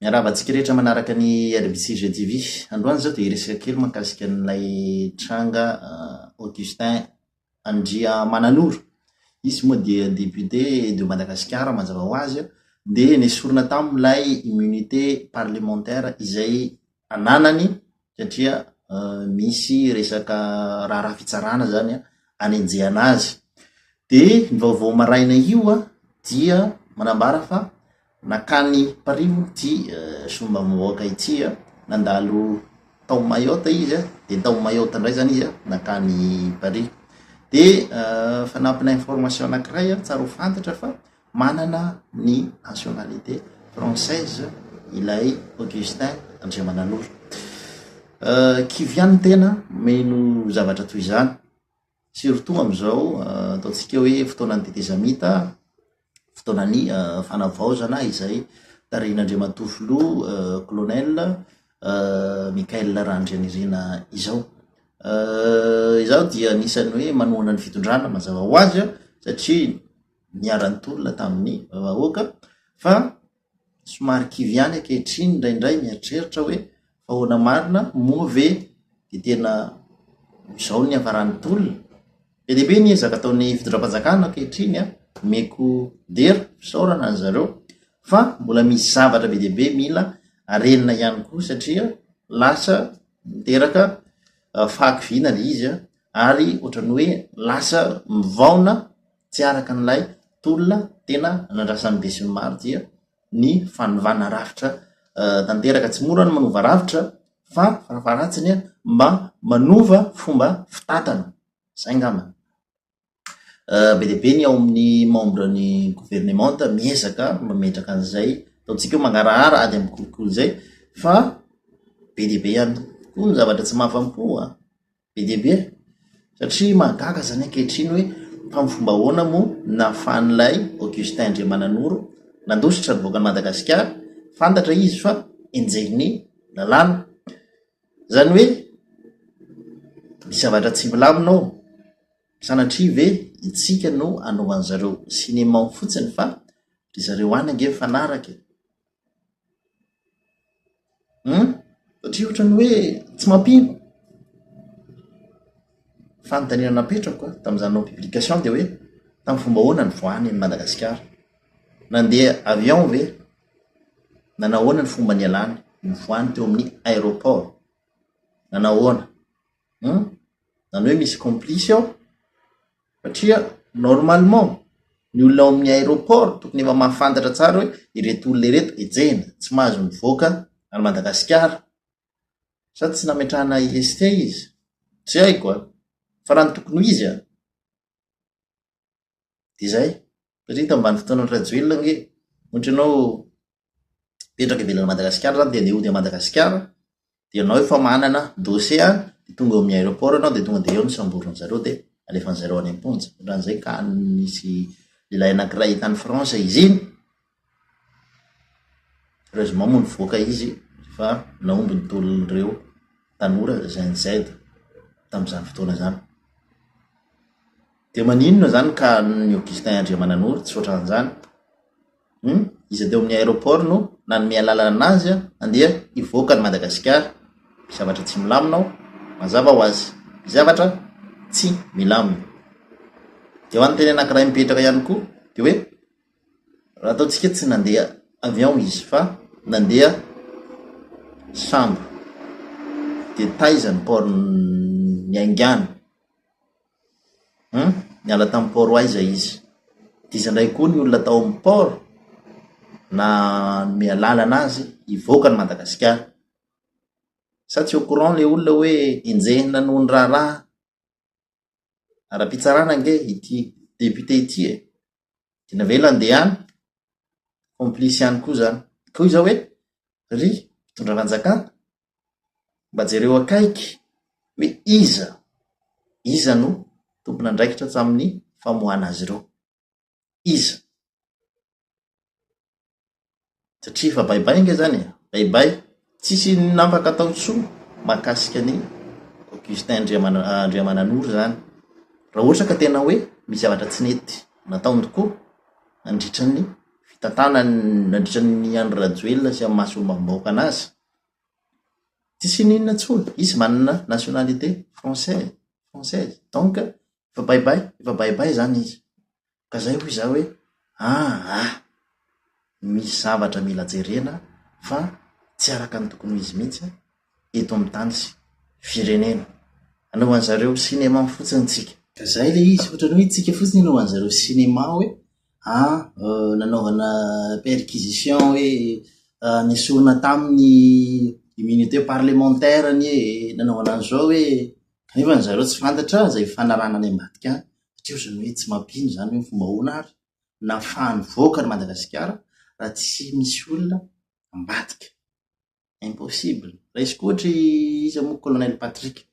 Miarahaba antsika rehetra manaraka ny RBC GTV. Androany izao dia hiresaka kely mahakasika an'ilay tranga Augustin Andriamananoro. Izy moa dia député de Madagasikara mazava ho azy dia nesorina tamin'ilay immunité parlementaire izay ananany satria misy resaka raharaha fitsarana zany anenjehana azy. De ny vaovao maraina io dia manambara fa nankany Paris moa ity solombavambahoaka ity, nandalo tao Mayotte izy de tao Mayotte indray zany izy nankany Paris. De fanampina information anakiray tsara ho fantatra fa Manana ny nationalité française ilay Augustin Andriamananoro. Kivy ihany ny tena mino zavatra toy izany, surtout amin'izao ataontsika hoe fotoanan'ny tetezamita, fotoanan'ny fanavaozana izay tarihin'Andriamatoa Filoha Colonel Michaël Randrianirina izao. Izaho dia anisan'ny hoe manohana ny fitondrana mazava ho azy satria niara-nitolona tamin'ny vahoaka fa somary kivy ihany ankehitriny indraindray mieritreritra hoe fa ahoana marina, moa ve dia tena izao ny niafaran'ny tolona? Be dia be ny ezaka ataon'ny fitondram-panjakana ankehitriny an, omeko dera, fisaorana an-dry zareo fa mbola misy zavatra be dia be mila arenina ihany koa satria lasa miteraka fahakiviana ilay izy an, ary ohatran'ny hoe lasa mivaona tsy araka an'ilay tolona tena nandrasan'ny besinimaro dia ny fanovana rafitra tanteraka. Tsy mora ny manova rafitra fa farafaharatsiny mba manova fomba fitantana, zay angamba. Be dia be ny ao amin'ny membre ny governemanta miezaka mametraka an'izay ataontsika hoe mangarahara ady amin'ny kolikoly izay fa be dia be ihany koa ny zavatra tsy mahafa-po an. Be dia be satria mahagaga zany ankehitriny hoe tamin'ny fomba ahoana moa nahafahan'ilay Augustin Andriamananoro nandositra nivoaka an'i Madagasikara, fantatra izy fa enjehin'ny lalàna. Izany hoe misy zavatra tsy milamina ao, sanatria ve isika no anaovan'ny zareo cinéma fotsiny fa ry zareo any ange mifanaraka e. Hum! Satria ohatran'ny hoe tsy mampino. Fanontaniana napetrako an, tamin'izaho nanao publication dia hoe tamin'ny fomba ahoana nivoahany an'i Madagasikara? Nandeha avion ve? Nanao ahoana ny fomba nialany, nivoahany teo amin'ny aéroport? Nanao ahoana? Hum! Izany hoe misy complice ao. Satria normalement ny olona ao amin'ny aéroport tokony efa mahafantatra tsara hoe ireto olona ireto ejehina, tsy mahazo mivoaka an'i Madagasikara. Sa tsy nametrahana IST izy? Tsy haiko an! Fa raha ny tokony ho izy an! Dia izay. Satria tamin'ny vanim-potoanan'i Rajoelina ange, ohatra ianao mipetraka ivelan'i Madagasikara zany dia andeha hody à Madagasikara, dia ianao efa manana dossier an, dia tonga eo amin'ny aéroport ianao dia tonga dia eo no samborin'ny zareo dia alefan'ny zareo any am-ponja. Ohatran'izay ka nisy lehilahy anankiray tany France izy iny, heureusement moa nivoaka izy fa nahomby ny tolon'ireo tanora Gen Z tamin'izany fotoana izany. Dia maninona izany ka ny Augustin Andriamananoro tsy ohatran'izany? Hum, iza teo amin'ny aéroport no nanome alalana anazy handeha hivoaka an'i Madagasikara? Misy zavatra tsy milamina ao, mazava ho azy, misy zavatra tsy milamina. Dia ho an'ny teny anankiray mipetraka ihany koa dia hoe raha ataontsika tsy nandeha avion izy fa nandeha sambo dia taiza ny port niaingàny? Hum, niala tamin'ny port ho aiza izy? Dia iza indray koa ny olona tao amin'ny port nanome alalana azy hivoaka an'i Madagasikara? Sa tsy au courant ilay olona hoe enjehina noho ny raharaha ara-pitsarana ange ity député ity e? Dia navela handeha any, complice ihany koa izany. Ka hoy izaho hoe, ry mpitondra fanjakana, mba jereo akaiky hoe iza, iza no tompon'andraikitra tamin'ny famoahana azy ireo. Iza? Satria efa bye bye ange zany e, bye bye. Tsisy afaka atao intsony mahakasika an'i Augustin Andriamananoro zany. Raha ohatra ka tena hoe misy zavatra tsy nety nataony tokoa nandritra ny. fitantanany nandritra ny Andry Rajoelina sy amin'ny maha solombavambahoaka anazy. Tsisy n'inona intsony, izy manana nationalité français, française, donc efa bye bye, efa bye bye zany izy. Ka zay hoy za hoe aa misy zavatra mila jerena fa tsy araka ny tokony ho izy mihitsy eto amin'ny tany sy firenena. Anaovan'ny zareo cinéma fotsiny tsika. Ka zay le izy, ohatran'ny hoe tsika fotsiny anaovan'ny zareo cinéma hoe ah nanaovana perquisition hoe nesorina taminy immunité parlementaire anie e, nanaovana an'izao hoe, kanefa ny zareo tsy fantatra izay fifanarahana any ambadika any. Satria ohatran'ny hoe tsy mampino izany hoe fomba ahoana ary nahafahany nivoaka an'i Madagasikara raha tsy misy olona ambadika. Impossible. Raisiko ohatra iza moa Colonel Patrick.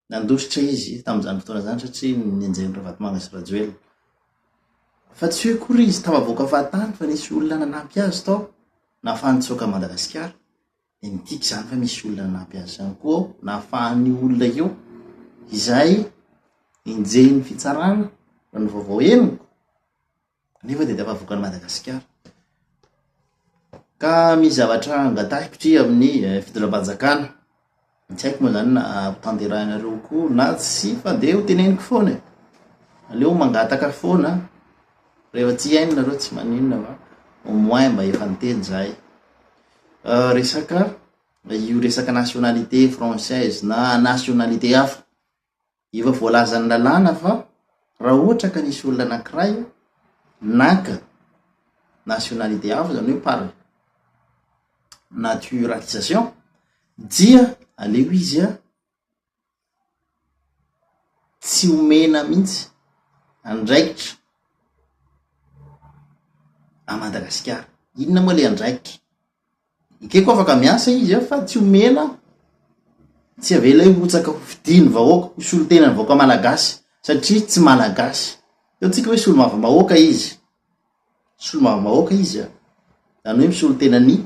Nandositra izy tamin'izany fotoana izany satria nenjehin'i Ravatomanga sy Rajoelina. Fa tsy hoe akory izy tafavoaka fahatany fa nisy olona nanampy azy tao nahafahany nitsoaka an'i Madagasikara. Dia midika izany fa misy olona nanampy azy izany koa ao nahafahan'io olona io izay enjehin'ny fitsarana raha ny vaovao henoko nefa dia tafavoaka an'i Madagasikara. Ka misy zavatra angatahiko ity amin'ny eh, fitondram-panjakana. Tsy haiko moa zany na tanterahinareo koa na tsy fa dia ho teneniko foana e. Aleo mangataka foana rehefa tsy haino nareo tsy maninona fa au moins mba efa niteny zahay. Resaka io resaka nationalité française na nationalité hafa, efa voalazan'ny lalàna fa raha ohatra ka nisy olona anankiray naka nationalité hafa zany hoe par naturalisation dia aleo izy a tsy omena mihitsy andraikitra à Madagasikara. Inona moa le andraikitra? Ekeko afaka miasa izy a, fa tsy omena, tsy avela hirotsaka ho fidian'ny vahoaka, ho solontenan'ny vahoaka malagasy satria tsy malagasy. Ataontsika hoe solombavambahoaka izy, solombavambahoaka izy a, zany hoe misolo tena ny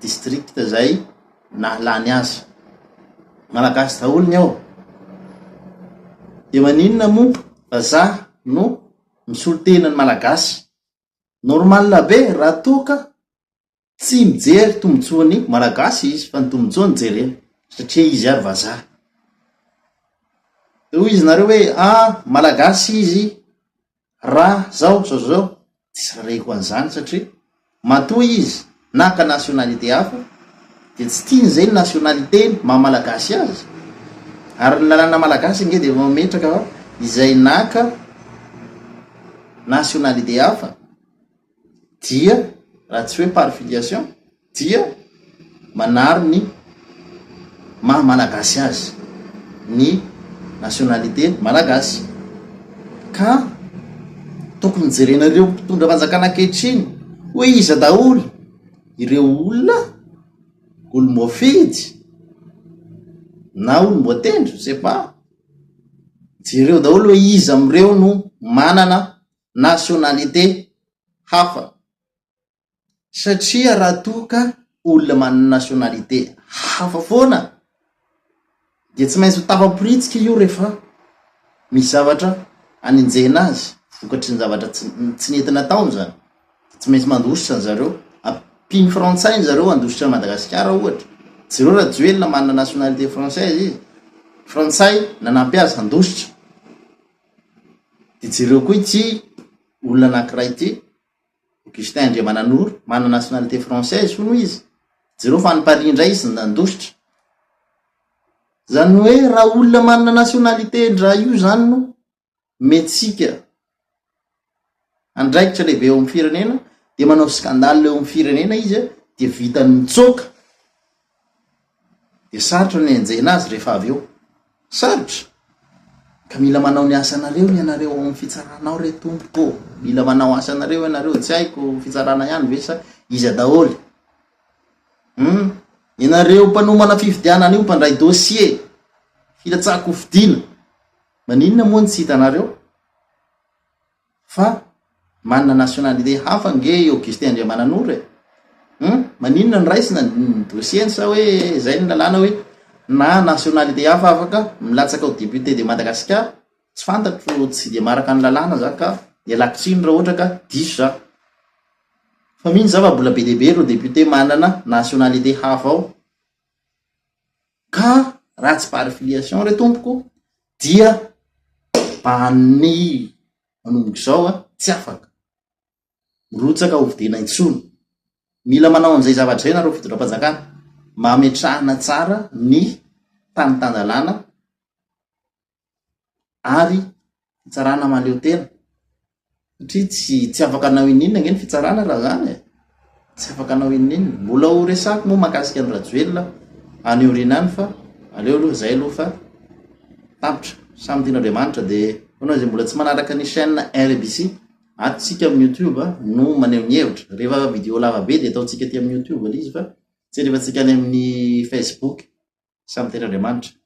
district zay nahalany azy, malagasy daholo ny ao, de maninona moa vazaha no misolo tena ny malagasy, normal be raha toa ka Tsy mijery tombotsoan'ny Malagasy izy fa ny tombotsoany jerena satria izy ary vazaha. De hoy izy nareo hoe ah Malagasy izy raha zao zao zao, tsisy rarehiko an'izany satria matoa izy naka nationalité hafa de tsy tiany zay ny nationalité-ny maha Malagasy azy, ary ny lalàna Malagasy ange de efa mametraka fa izay naka nationalité hafa dia raha tsy hoe par filiation dia manary ny maha malagasy azy ny nationalité malagasy ka tokony jerenareo mpitondra fanjakana ankehitriny hoe iza daholo ireo olona olom-boafidy na olom-boatendry je sais pas jereo daholo hoe iza amin'ireo no manana nationalité hafa satria raha toa ka olona manana nationalité hafa foana dia tsy maintsy ho tafaporitsika io rehefa misy zavatra anenjehina azy vokatry ny zavatra tsy tsy nety nataony zany, tsy maintsy mandositra ny zareo, ampian'ny frantsay ny zareo handositra an'i Madagasikara ohatra, jereo Rajoelina manana nationalité française izy, frantsay nanampy azy handositra. De jereo koa ity olona anakiray ity, Augustin Andriamananoro, manana nationalité française hono izy, jereo fa any Paris indray izy no nandositra. Zany hoe raha olona manana nationalité ndra io zany no omentsika andraikitra lehibe eo amin'ny firenena de manao scandale eo amin'ny firenena izy a, de vitany mitsoaka, de sarotra ny enjehina azy rehefa avy eo. Sarotra! Ka mila manao ny asanareo ianareo ao amin'ny fitsarana ao re tompoko ô! Mila manao asanareo ianareo, tsy haiko fitsarana ihany ve sa iza daholo? Hum! Ianareo mpanomana fifidianana io, mpandray dossier, filatsahan-kofidina, maninona moa no tsy hitanareo? Fa manana nationalité hafa ange i Augustin Andriamananoro e! Hum! Maninona no raisina ny dossier-ny sa hoe zay ny lalàna hoe na nationalité hafa afaka milatsaka ho député de Madagascar? Tsy fantatro, tsy dia maharaka ny lalàna za ka. Ialako tsiny raha ohatra ka diso za. Fa mino za fa mbola be dia be ireo député manana nationalité hafa ao. Ka raha tsy par filiation re tompoko dia banni manomboka izao a, tsy afaka mirotsaka hofidiana intsony. Mila manao an'izay zavatra izay nareo fitondram-panjakana, mametrahana tsara ny tany tan-dalàna ary fitsarana mahaleo tena satria tsy tsy afaka hanao inona ange ny fitsarana raha zany e, tsy afaka hanao inona. Mbola ho resako moa mahakasika an'i Rajoelina any aoriana any fa aleo aloha zay aloha fa tapitra. Samy tian'Andriamanitra dia ho anao izay mbola tsy manaraka ny chaîne RBC, ato tsika amin'ny youtube no maneho ny hevitra. Rehefa vidéo lava be dia ataontsika aty amin'ny youtube ilay izy fa tsy alefantsika any amin'ny facebook. Samy tian'Andriamanitra.